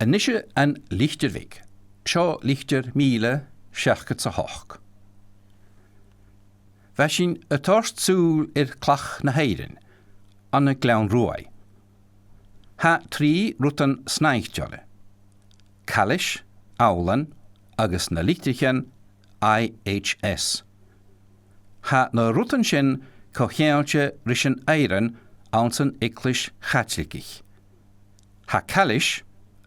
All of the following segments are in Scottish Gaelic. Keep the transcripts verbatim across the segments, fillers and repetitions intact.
A-nis An Litir Bheag. Seo litir mìle seachdad 's a h-ochd. Bha sinn a' toirt sùil air Clach na h-Aifrinn, ann an Gleann Ruaidh. Tha trì rudan snaidhte oirre: cailis, abhlan agus na litrichean I H S. Tha na rudan sin co-cheangailte ris an Aifreann anns an Eaglais Chaitligich. Tha cailis,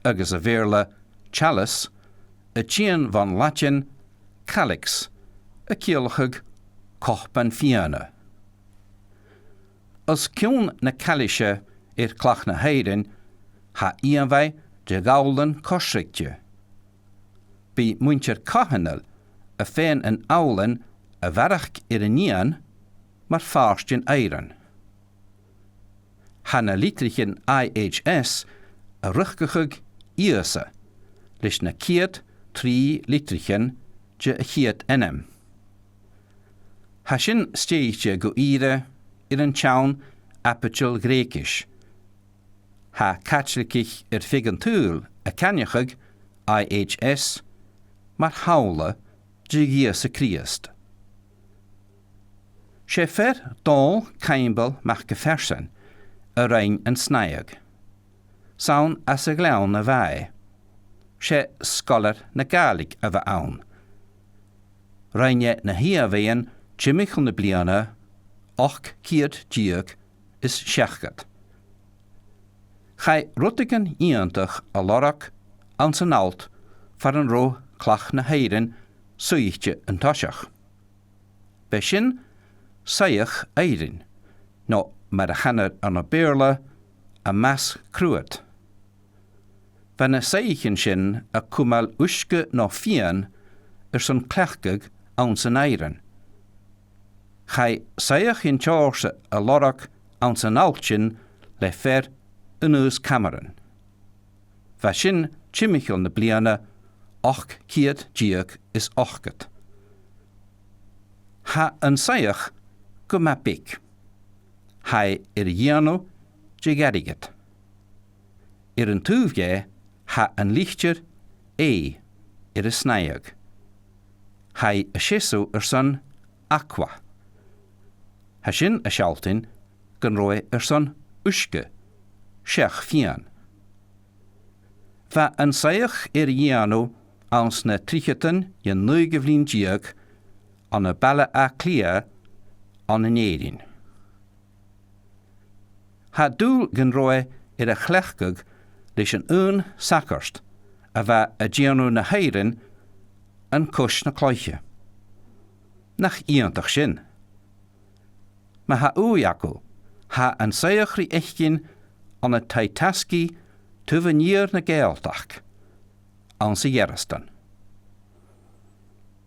agus a' Bheurla chalice, a' tighinn bhon Laideann calix, a' ciallachadh cupan fìona. Os cionn na cailise air Clach na h-Aifrinn, tha ìomhaigh de dh'abhlan coisrigte. Bidh muinntir coitheanail a' faighinn an abhlainn a bharrachd air an fhìon mar phàirt den Aifreann. Tha na litrichean I H S a' riochdachadh Ìosa leis na ciad trì litrichean de a' chiad ainm. Tha sin stèidhichte gu ìre air an t-seann aibidil Ghreugais. Tha Caitligich air feadh an t-saoghail a' ceannachadh I H S mar shamhla de dh'Ìosa Crìosd. 'S e fear Dòmhnall Caimbeul MacPherson a rinn an snaidheadh. 'S ann às a' ghleann a bha e. 'S e sgoilear na Gàidhlig a bh' ann. Rinn e na h-ìomhaighean timcheall na bliadhna ochd ceud deug is seachdad. Chaidh rudeigin iongantach a lorg anns an allt far an robh Clach na h-Aifrinn suidhichte an toiseach. B' e sin soitheach Aifrinn, no mar a chanar ann am Beurla, a mass cruet. Bha na soithichean sin a' cumail uisge no fìon airson cleachdadh anns an Aifreann. Chaidh soitheach dhen t-seòrsa a lorg anns an allt sin le fear Aonghas Cameron. Bha sin timcheall na bliadhna ochd ceud deug is ochdad. Tha an soitheach gu math beag. Tha e air a dhèanamh de dh'airgead. Air an taobh dheth, tha an litir A air a snaidheadh. Tha i a' seasamh airson aqua. Tha sin a' sealltainn gun robh e airson uisge, seach fìon. Bha an soitheach air a dhèanamh anns na tritheadan dhen naoidheamh linn deug ann am Baile Àtha Cliath ann an Èirinn. Tha dùil gun robh e air a chleachdadh leis an aon sagart a bha a' dèanamh na h-aifreann an cois na cloiche. Nach iongantach sin. Ma tha ùidh agaibh, tha an soitheach ri fhaicinn ann an taigh-tasgaidh taobh an iar na Gàidhealtachd, anns a' Ghearasdan.